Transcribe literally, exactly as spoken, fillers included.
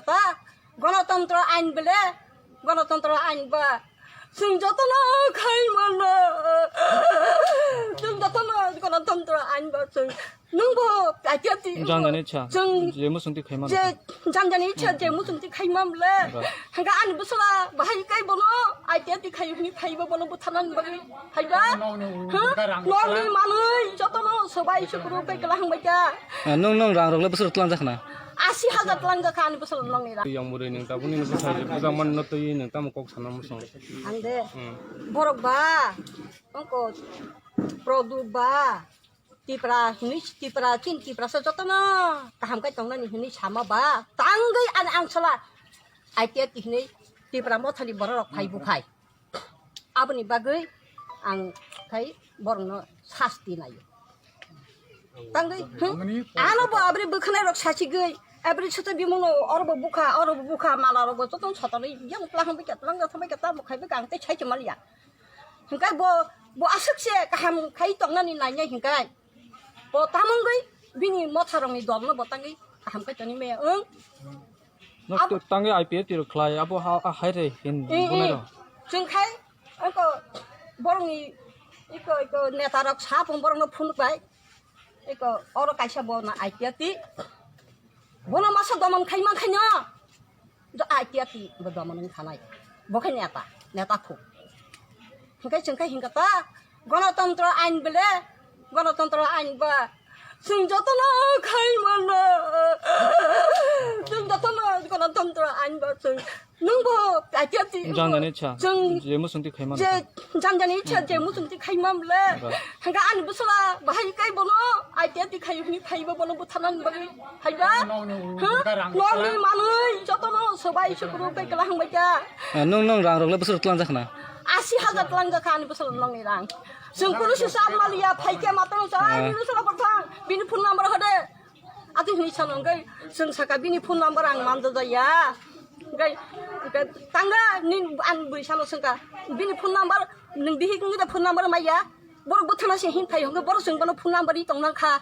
Ta, gonotantro ain bele, gonotantro ain ba. Chwng jotono khai mano. Chwng jotono gonotantro ain ba chwng. Nwng bo aiti aiti. Janjani cha. Chwng je muchung ti khai mano. Je janjani cha je muchung ti khai mam le. Hingke ani bwsala bahai kai bono aiti aiti khai hwnwi phaibo bono butharnani bagwi. Haiba? Nokni manwi jotono sobai sukuru kai kela hangbai ka. Nwng nwng rang rok le bwswk tlang jakna? Asi hajar tlang jakha ani bwswk nokni rang. Yang muri nwng tabuni nwng bwsai je puja man no twi nwng tamo kok sana musong. Ang de. Borok ba, ongko Produ ba, Tipra hinwi Tipra chin Tipra se jotono kaham kai tongnani hinwi sama ba tangwi ani ang sola. Aiti aiti hinwi Tipra mothani borok rok phai bukhai. Aboni bagwi ang khai borokno sasti naio. Tangwi, hmm? Ano bo abri bwkhanai rok sachigwi, abri soto bimono oro bo bukha, oro bo bukha, mala rok bo jotono sotonwi yang tlang bai ka tlang thambai ka tamo khai bwkha ang tei sai chumaliya. Hingkai bo, bo aswk se kaham khai tongnani nainai hingkai. Bo tamungwi bini motha rokni dolno bo tangwi kaham khai tongwi maya wng. Nok tangwi I P F T rok khlai abo ha, ha hai re hin bunai rok. Chwng khai eko borokni eko eko neta rok sa phung borokno phunuk bai. Eko oro kaisa bo na I P F T. Bono masa doman khai man khaino. Do I P F T bo doman wng khanai. Bo khai neta, neta khu. Hingkai chwng khai hingka ta, gonotantro ain bele, gonotantro ain ba, chwng jotono khai mano, chwng jotono gonotantro ain ba chwng, nwng bo I P F T janjani cha, chwng je muchung ti khai mano. Je janjani cha je muchung ti khai mam le, hingka ani bwsala bahai kai bono I P F T khai hwnwi phaibo bono butharnani bagwi. Haiba? Nokni manwi jotono sobai sukuru kai kela hangbai ka. Nwng nwng rang rok le bwswk tlang jakna? Asi hajar tlang jakha ani bwswk nokni rang. Chwng kunu sisa maliya phai khe matang sa ai nini sala bwthang bini phone number hode. Ati hini sano ngai chwng saka bini phone number ang manja jaya. Ngai tanga ni an bui sano sengka bini phone number nwng bihik ngi da phone number maya. Borok bwthana se hin phai hwnke borok chwng bono phone number ri tongna kha.